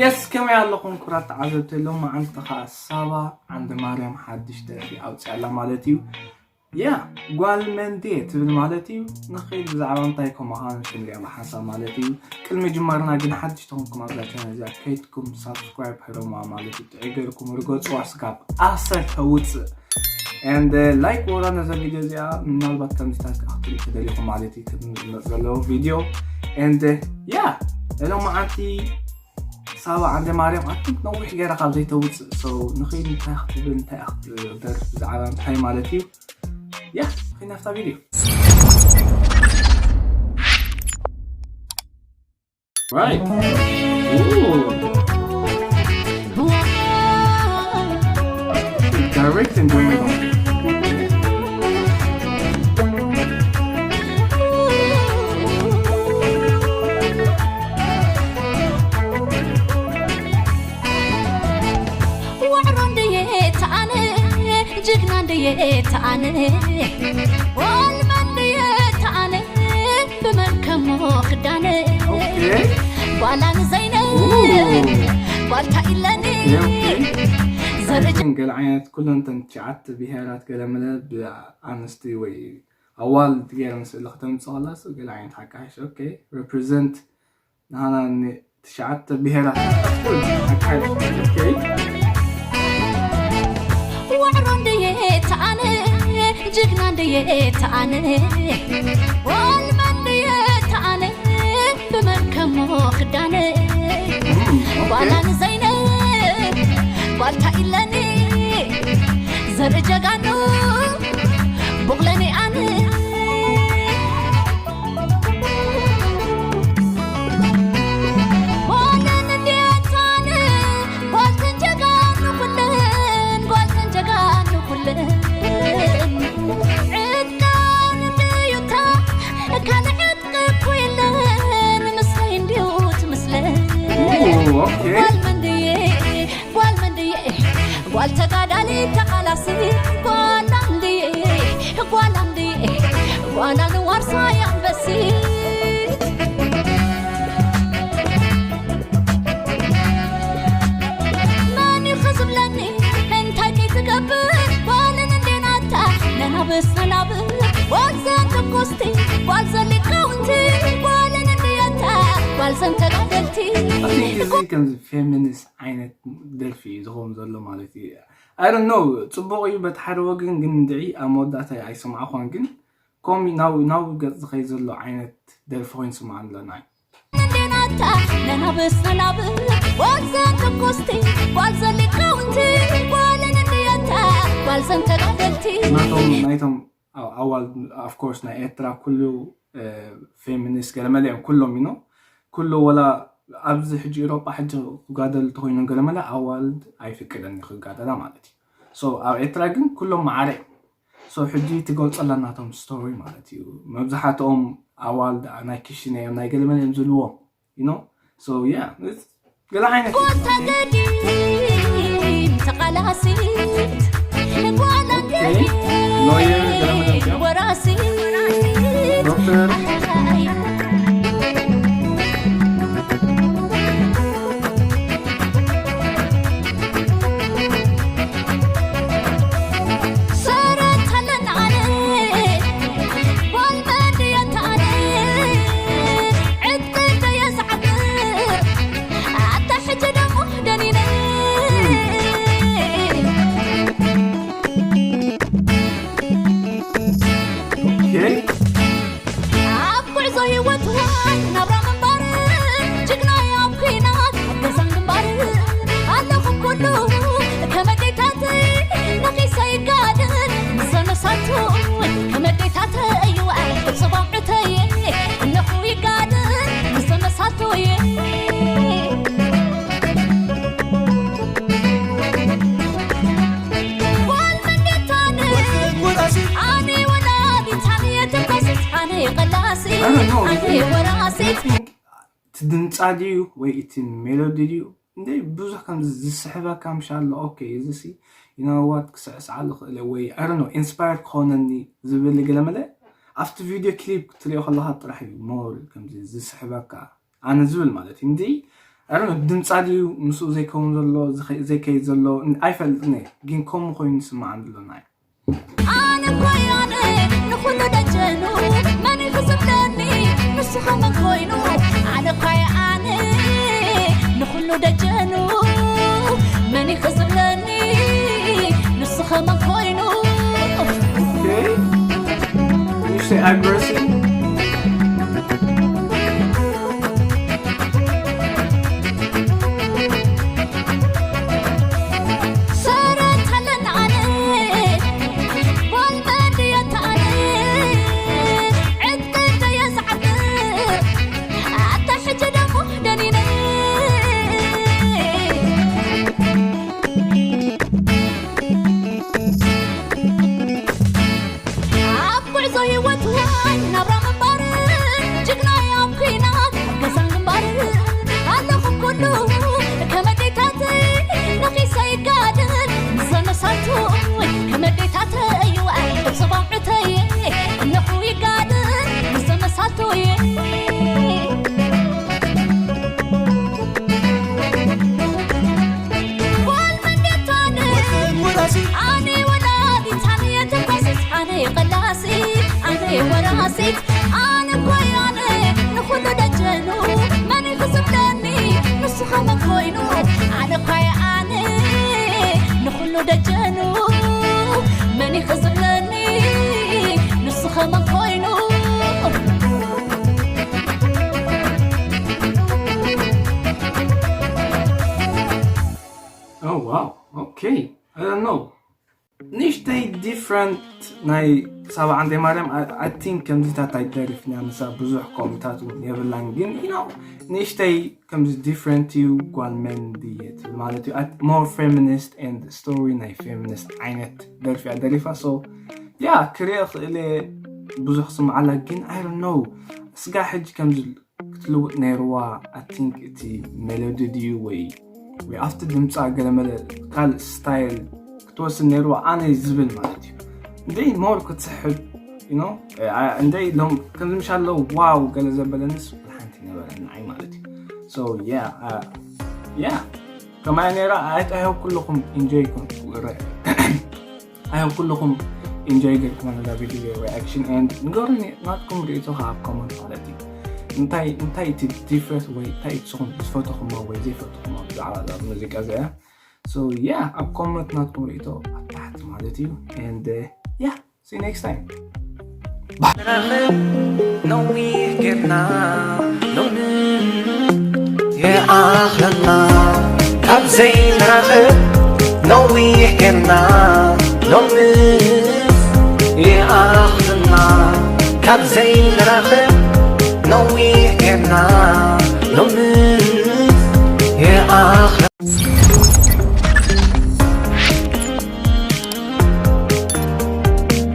የስ፣ ከመይ ኣለኹም ክቡራት ተዓዘብቲ? ሎማዓንቲ ከዓ ሳባ ዓንደ ማርያም ሓድሽ ደርፊ ኣውፅኣላ ማለት እዩ። ያ፣ ጓል መን ድየ ትብል ማለት እዩ። ንኸይድ ብዛዕባ እንታይ ከምዃን ክንሪኣ ብሓንሳብ ማለት እዩ። ቅድሚ ጅማርና ግን ሓድሽ ተኾንኩም ኣብዛ ቻነል እዚኣ ከይድኩም ሳብስክራይብ ህረሙዋ ማለት እዩ። ጥዑይ ገይርኩም ርገፁዋ ስጋብ ኣሰር ተውፅእ። And ላይክ ወራ ነዛ ቪድዮ እዚኣ ምናልባት ከምዚታት ክትሪኡ ትደሊኹም ማለት እዩ። ክድመፅ ዘለዎ ቪድዮ and ያ ሎማዓንቲ ሳባ ዓንደ ማርያም ኣትንክ ነዊሕ ገይራ ካብ ዘይተውፅእ ሰው ንኸይድ እንታይ ክትብል እንታይ ክትደርፍ ብዛዕባ እንታይ ማለት እዩ። ያ ንኸይድ ናብታ ቪድዮ። Right. Ooh. Directing going on. ዋዕሮ እንድየ ተኣነ ጅግና እንድየ ተኣነ ዋልማ እንድየ ተኣነ ብመን ከሞ ክዳነ ጓላን ዘይነ ጓልታ ኢለኒ ዘርኢ ግን ገለ ዓይነት ኩለን ተን ትሽዓተ ብሄራት ገለመለ ብኣንስቲ ወይ ኣዋልድ ገይረን ስእሊ ክተምፅእ ከላስ ገለ ዓይነት ሓቃሽ okay represent ንዓና ትሽዓተ ብሄራት ኣካል ዋዕሮ እንድየ ተኣነ ጅግና እንድየ ተኣነ ዋልማ እንድየ ተኣነ ብመን ከሞ ክዳነ ጓላን ዘይነ ጓልታ ኢለኒ ዘርኢ ጀጋኑ ቡቕለኒ ኣነ ጓል ተጋዳሊ ተቓላሲ ጓል ኣምዲ ጓል ኣምዲ ጓል ኣንዋርሳ ኣንበሲ መን እዩ ዝብለኒ እንታይ ከይትገብር ጓልን እንዴናታ ነናብስ ነናብ ጓል ዘትኩስቲ ጓል ዘሊቃውንቲ ጓልን እንዴታ ጓል ዘንተጋደልቲ ከምዚ ፌሚኒስት ዓይነት ደርፊ እዩ ዝኸውን ዘሎ ማለት እዩ። I don't know ፅቡቕ እዩ በቲ ሓደ ወገን ግን እንድዒ ኣብ መወዳእታ ኣይሰማዕኳን ግን ኮሚ ናብ ናብ ገፅ ዝኸይ ዘሎ ዓይነት ደርፊ ኮይኑ ስማዕ ኣለና እዩ። እንዴናታ ነናብስ ነናብ ጓል ዘትኩስቲ ጓል ዘሊቃውንቲ ጓልን እንዴታ ጓል ዘንተጋደልቲ ናቶም ናይቶም ኣዋል of course ናይ ኤርትራ ኩሉ ፌሚኒስት ገለመለ እዮም ኩሎም ኢኖ ኩሉ ወላ ኣብዚ ሕጂ ኤሮጳ ሕጂ ክጋደሉ ተኮይኖም ገለመለ ኣዋልድ ኣይፍቅደን ክጋደላ ማለት እዩ so ኣብ ኤርትራ ግን ኩሎም ማዕረ እዮም so ሕጂ ትገልፀላ ናቶም ስቶሪ ማለት እዩ መብዛሕትኦም ኣዋልድ ናይ ክሽነ እዮም ናይ ገለመለ እዮም ዝብልዎም you know so yeah ገለ ዓይነት ጎታ ገዲም ተቃላሲት ጓላ ገዲም ወራሲት እቲ ድምፃ ድዩ ወይ እቲ ሜሎዲ ድዩ እንደ ብዙሕ ከም ዝስሕበካ ምሻ ኣሎ okay እዚ ሲ you know what ክስዕስዓሉ ክእል ወይ I don't know inspire ክኾነኒ ዝብል ገለመለ ኣብቲ ቪድዮ ክሊፕ ክትሪኦ ከለካ ጥራሕ እዩ more ከምዚ ዝስሕበካ ኣነ ዝብል ማለት እዩ እንዲ ኣረ ድምፃ ድዩ ምስኡ ዘይከውን ዘሎ ዝኸ- ዘይከይድ ዘሎ ን- ኣይፈልጥን እየ፣ ግን ከምኡ ኮይኑ ዝስማዓኒ ዘሎ ናይ ኣነ እኮ ኣነ ንኹሉ ደጀኑ መን እዩ ክዝብለኒ ንሱ ኸመን ኮይኑ ኣነ እኳ ኣነ ንኹሉ ደጀኑ መን እዩ ክዝብለኒ ንሱ ኸመን ኮይኑ Okay. You say aggressive? ንእሽተይ ዲፍረንት ናይ ሳባ ዓንደይ ማርያም። I think ከምዚታት ኣይደርፍን እያ፣ ንሳ ብዙሕ ከምኡታት እውን የብላን፣ ግን you know ንእሽተይ ከምዚ ዲፍረንት እዩ። ጓል መን ድየ ትብል ማለት እዩ። More feminist and story ናይ ፌሚኒስት ዓይነት ደርፊ እያ ደሪፋ። So yeah ክሪኦ ክእል ብዙሕ ስምዓላ፣ ግን I don't know ስጋ ሕጂ ከምዚ ክትልውጥ ነይርዋ። I think እቲ ሜሎዲ ድዩ ወይ ወይ ኣብቲ ድምፃ ገለመለ ካልእ ስታይል ክትወስድ ነይርዋ ኣነ ዝብል ማለት እዩ። እንደይ more ክትስሕብ you know እንደይ ሎም ከምዚ ምሻ ኣለዉ ዋው ገለ ዘበለንስ ሓንቲ ነበረ ንዓይ ማለት እዩ። So yeah yeah ከማይ ነይራ። I hope ኩልኹም ኢንጆይ ኮን I hope ኩልኹም ኢንጆይ ጌርኩም ነዛ ቪድዮ reaction and ንገሩኒ ናትኩም ርእይቶ ካብ ኮመንት ማለት እዩ። እንታይ እንታይ እቲ ዲፍረንት ወይ እንታይ ንስኹም ዝፈተኹሞ ወይ ዘይፈተኹሞ ብዛዕባ እዛ ሙዚቃ እዚኣ። So yeah ኣብ ኮመንት ናትኩም ርእይቶ ኣብ ታሕቲ ማለት እዩ። And yeah see you next time. ንራኸብ ነዊሕ ጌርና ሎምስ ይኣኽለና ካብ ዘይንራኸብ ነዊሕ ጌርና ሎምስ ይኣኽለና ካብ ዘይንራኸብ ነዊሕ ጌርና ሎምስ ይኣኽለና